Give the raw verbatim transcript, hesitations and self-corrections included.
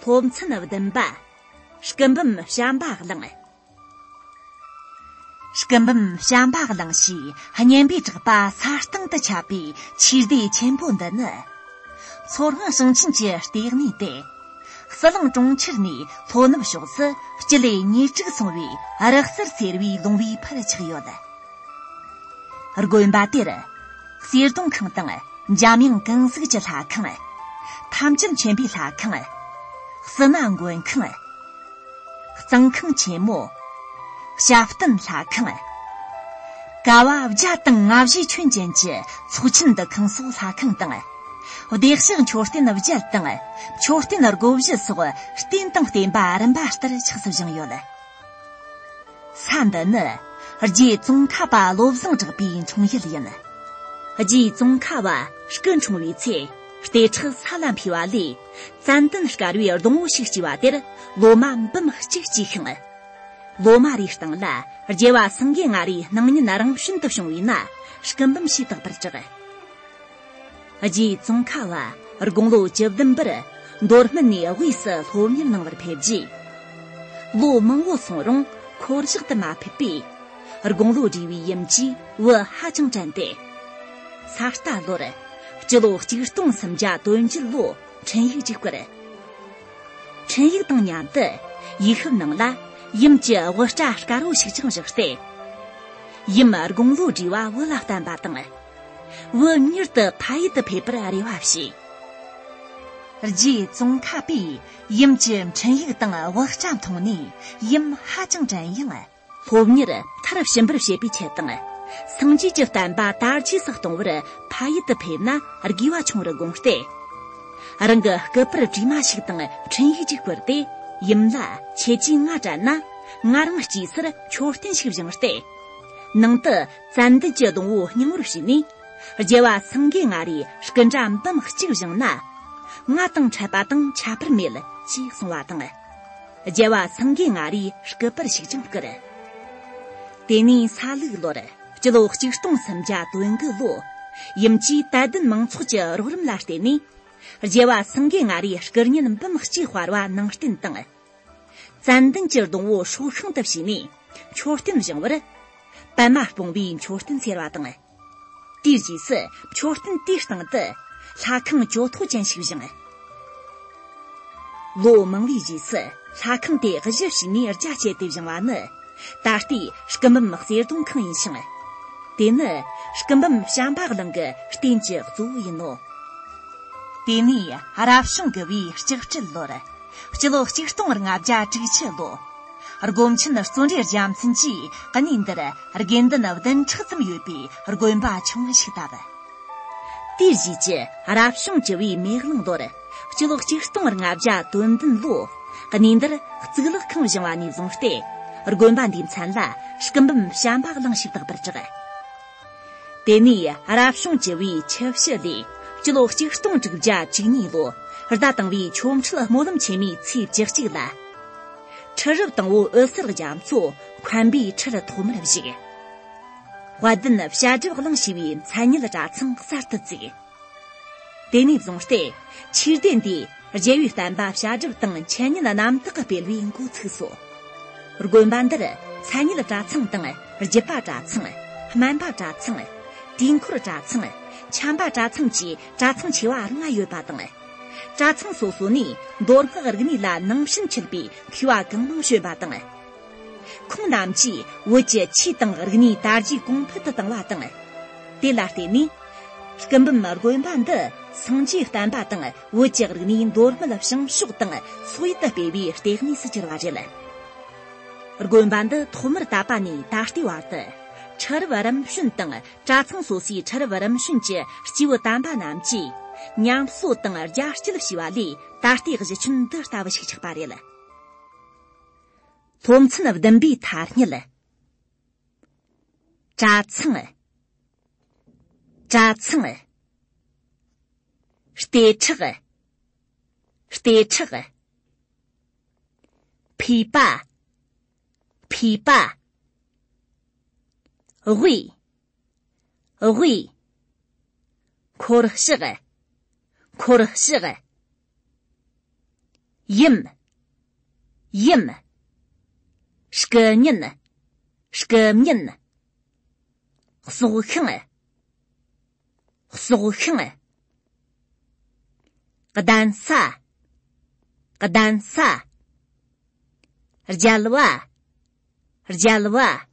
སློབ་ཚན་བདུན་པ། སྐུ་འབུམ་བྱམས་པ་གླིང་། སྐུ་འབུམ་བྱམས་པ་གླིང་ཞེས་སྙན་པའི་གྲགས་པ་ས་སྟེང་དུ་ཁྱབ་པའི་ཆོས་སྡེ་ཆེན་པོ་འདི་ནི། མཚོ་སྔོན་ཞིང་ཆེན་གྱི་ལྟེ་གནས་ཏེ། ཟི་ལིང་གྲོང་ཁྱེར་ནས་ལྷོ་ནུབ་ཕྱོགས་སུ་སྤྱི་ལེ་ཉེར་དྲུག་སོང་བའི་རག་གསེར་ཟེར་བའི་ལུང་བའི་ཕར་ཆགས་ཡོད། དགོན་པ་དེར། གསེར་སྡོང་ཁང་དང་འཇམ་དབྱངས་ཀུན་གཟིགས་ཀྱི་ལྷ་ཁང་། ཐམས་ཅད་མཁྱེན་པའི་ལྷ་ཁང་། ཟི་ན་མགོན་ཁང་། གཙང་ཁང་ཆེན་མོ། བྱ་བརྟན་ལྷ་ཁང་། ཀ་བ་བརྒྱ་དང་ལྔ་བཞིའི་ཁྱོན་ཅན་གྱི་ཚོགས་ཆེན་འདུ་ཁང་སོགས་ལྷ་ཁང་དང་། བདེ་གཤེགས་མཆོད་རྟེན་བརྒྱད་དང་མཆོད་རྟེན་སྒོ་བཞི་སོགས་རྟེན་དང་བརྟེན་པ་རིམ་པ་ལྟར་ཆགས་སུ་བཞེངས་ཡོད། ས་འདི་ནི་རྗེ་ཙོང་ཁ་པ་བློ་བཟང་གྲགས་པའི་འཁྲུངས་ཡུལ་ཡིན། རྗེ་ཙོང་ཁ་བ་སྐུ་འཁྲུངས་པའི་ཚེ་གཏེར་ཁྲག་ས་ལ་འཕོས་པ་ལས། ཙན་དན་དཀར་བའི་སྡོང་བོ་ཞིག་སྐྱེས་པ་དེར་ལོ་མ་འབུམ་གཅིག་སྐྱེས་ཤིང་། ལོ་མ་རེའི་སྟེང་ལ་རྒྱལ་བ་སེང་གེ་ལྔ་རིའི་སྣང་བརྙན་རང་བྱོན་དུ་བྱུང་བས་ན་སྐུ་འབུམ་ཞེས་བཏགས་པར་གྲགས། རྗེ་ཙོང་ཁ་བ་དགུང་ལོ་བཅུ་བདུན་པར་མདོ་སྨད་ནས་དབུས་སུ་སློབ་གཉེར་གནང་བར་ཕེབས་རྗེས། ལོ་མང་བོ་སོང་རུང་འཁོར་བཞག་ཏུ་མ་ཕེབས་པས། དགུང་ལོ་བགྲེས་པའི་ཡུམ་གྱིས་བུ་ཧ་ཅང་དྲན་ཏེ། ས་རྟ་ལོར་སྤྱི་ལོ་གཅིག་སྟོང་སུམ་བརྒྱ་དོན་བརྒྱད་ལོ་འཕྲིན་ཡིག་ཅིག་བསྐུར། འཕྲིན་ཡིག་དང་མཉམ་དུ་ཡིག་ཤོབ་ནང་ལ་ཡུམ་གྱི་དབུ་སྐྲ་དཀར་བོ་ཞིག་ཀྱང་བཞག་སྟེ། ཡུམ་དགུང་ལོ་བགྲེས་པ་བུ་ལ་བསྟན་པ་དང་། བུ་མྱུར་དུ་ཕ་ཡུལ་དུ་ཕེབས་པར་རེ་བ་བྱས། རྗེ་ཙོང་ཁ་པས་ཡུམ་གྱི་འཕྲིན་ཡིག་དང་དབུ་སྐྲ་མཐོང་ནས་ཡུམ་ཧ་ཅང་དྲན་ཡང་། སློབ་གཉེར་མཐར་ཕྱིན་པར་བྱེད་པའི་ཆེད་དང་། སངས་རྒྱས་ཀྱི་བསྟན་པ་དར་རྒྱས་སུ་གཏོང་བར་ཕ་ཡུལ་དུ་ཕེབས་ན་དགེ་བ་ཆུང་བར་དགོངས་ཏེ། རང་གི་སྐུ་པར་བྲིས་མ་ཞིག་དང་འཕྲིན་ཡིག་ཅིག་བསྐུར་ཏེ། ཡུམ་ལ་ཁྱེད་ཀྱིས་ང་དྲན་ན་ང་རང་སྐྱེས་སར་མཆོད་རྟེན་ཞིག་བཞེངས་ཏེ། ནང་དུ་ཙན་དན་གྱི་སྡོང་བོ་སྙིང་པོར་བྱས་ནས། རྒྱལ་བ་སེང་གེ་ལྔ་རིའི་སྐུ་འདྲ་འབུམ་གཅིག་བཞེངས་ན། ང་དང་འཕྲད་པ་དང་ཁྱད་པར་མེད་ཅེས་གསུངས་པ་དང་། རྒྱལ་བ་སེང་གེ་ལྔ་རིའི་སྐུ་པར་ཞིག་ཀྱང་བསྐུར། དེ་ནས་ས་ལུག་ལོར་སྤྱི་ལོ་གཅིག་སྟོང་སུམ་བརྒྱ་དོན་དགུ་ལོ། ཡུམ་གྱིས་དད་ལྡན་མང་ཚོགས་ཀྱི་རོགས་རམ་ལ་བརྟེན་ནས། རྒྱལ་བ་སེང་གེ་ལྔ་རིའི་སྐུ་བརྙན་འབུམ་གཅིག་དཔར་བ་ནང་རྟེན་དང་། ཙན་དན་གྱི་སྡོང་བོ་སྲོག་ཤིང་དུ་བྱས་ནས་མཆོད་རྟེན་བཞེངས་པར། པདྨ་སྤུངས་པའི་མཆོད་རྟེན་ཟེར་བ་དང་། དེའི་རྗེས་སུ་མཆོད་རྟེན་དེའི་སྟེང་དུ་ལྷ་ཁང་ཇོ་ཐོ་ཅན་ཞིག་བཞེངས། ལོ་མང་བའི་རྗེས་སུ་ལྷ་ཁང་དེ་གཞི་བྱས་ནས་རྒྱ་བསྐྱེད་དེ་བཞེངས་པ་ནི། ད་ལྟའི་སྐུ་འབུམ་གསེར་སྡོང་ཁང་ཡིན་ཞིང་། དེ་ནི་སྐུ་འབུམ་བྱམས་པ་གླིང་གི་རྟེན་གྱི་གཙོ་བོ་ཡིན་ནོ། དེ་ནས་རབ་བྱུང་དགུ་བའི་ལྕགས་སྤྲེལ་ལོར། སྤྱི་ལོ་གཅིག་སྟོང་ལྔ་བརྒྱ་དྲུག་ཅུ་ལོ། སྒོམ་ཆེན་བརྩོན་འགྲུས་རྒྱལ་མཚན་གྱིས་གནས་འདིར་དགེ་འདུན་བདུན་ཕྲག་ཙམ་ཡོད་པའི་དགོན་པ་ཆུང་ངུ་ཞིག་བཏབ། དེའི་རྗེས་ཀྱི་རབ་བྱུང་བཅུ་བའི་མེ་གླང་ལོར། སྤྱི་ལོ་གཅིག་སྟོང་ལྔ་བརྒྱ་དོན་བདུན་ལོ། གནས་འདིར་གཙུག་ལག་ཁང་བཞེངས་པ་ནས་བཟུང་སྟེ། དགོན་པ་འདིའི་མཚན་ལ་སྐུ་འབུམ་བྱམས་པ་གླིང་ཞེས་བཏགས་པར་གྲགས། དེ་ནས་རབ་བྱུང་བཅུ་བའི་ཆུ་བྱི་ལོའི་སྤྱི་ལོ་གཅིག་སྟོང་དྲུག་བརྒྱ་བཅུ་གཉིས་ལོ། ཟླ་དང་བའི་ཆོ་འཕྲུལ་སྨོན་ལམ་ཆེན་མོའི་ཚེས་བཅུ་གཅིག་ལ། ཁྲི་རབས་དང་པོ་འོད་གསལ་རྒྱ་མཚོ་མཁན་པོའི་ཁྲིར་ཐོག་མར་བཞུགས། དཔལ་ལྡན་བཤད་སྒྲུབ་གླིང་ཞེས་པའི་མཚན་ཉིད་གྲྭ་ཚང་གསར་དུ་བཙུགས། དེ་ནས་བཟུང་སྟེ་ཆོས་སྡེ་འདིའི་རྒྱལ་བའི་བསྟན་པ་བཤད་སྒྲུབ་དང་འཆད་ཉན་རྣམ་དག་གི་སྤེལ་བའི་འགོ་ཚུགས་སོ། དགོན་པ་འདིར་མཚན་ཉིད་གྲྭ་ཚང་དང་རྒྱུད་པ་གྲྭ་ཚང་། སྨན་པ་གྲྭ་ཚང་། དུས་འཁོར་གྲྭ་ཚང་། འཆམ་པ་གྲྭ་ཚང་བཅས་གྲྭ་ཚང་ཆེ་བ་ལྔ་ཡོད་པ་དང་། གྲྭ་ཚང་སོ་སོ་ནས་མདོ་སྔགས་རིག་གནས་ལ་ནང་བྱན་ཆེན་པོའི་མཁས་པ་གང་མང་བྱོན་པ་དང་། ཁོང་རྣམས་ཀྱིས་བོད་ཀྱི་ཆོས་དང་རིག་གནས་དར་རྒྱས་གོང་འཕེལ་དུ་བཏང་བ་དང་། དེ་ལ་བརྟེན་ནས། སྐུ་འབུམ་དགོན་པ་འདི་སངས་རྒྱས་བསྟན་པ་དང་བོད་ཀྱི་རིག་གནས་མདོ་སྨད་བྱང་ཕྱོགས་དང་སོག་ཡུལ་དུ་སྤེལ་བའི་ལྟེ་གནས་སུ་གྱུར་བ་རེད། དགོན་པ་འདི་ཐོག་མར་དད་པ་ནས་ད་ལྟའི་བར་དུ་ཁྲི་རབས་རིམ་བྱོན་དང་གྲྭ་ཚང་སོ་སོའི་ཁྲི་རབས་རིམ་བྱོན་གྱི་སྐྱེས་བུ་དམ་པ་རྣམས་ཀྱིས་ཉམས་གསོ་དང་རྒྱ་སྐྱེད་བྱས་པ་ལས་ད་ལྟའི་གཞི་ཁྱོན་འདི་ལྟ་བུ་ཞིག་ཆགས་པ་རེད། སློབ་ཚན་བདུན་པའི་ཐ་སྙད། གྲྭ་ཚང་། གྲྭ་ཚང་། ལྟེ་ཁྲག་ལྟེ་ཁྲག་ཕུས་པ། ཕུས་པ། དབུས། དབུས། འཁོར་གཤགས། འཁོར་གཤགས། ཡུམ། ཡུམ། སྐུ་བརྙན། སྐུ་བརྙན། སྲོག་ཤིང་། སྲོག་ཤིང་། གདན་ས། གདན་ས། རྒྱལ་བ། རྒྱལ་བ།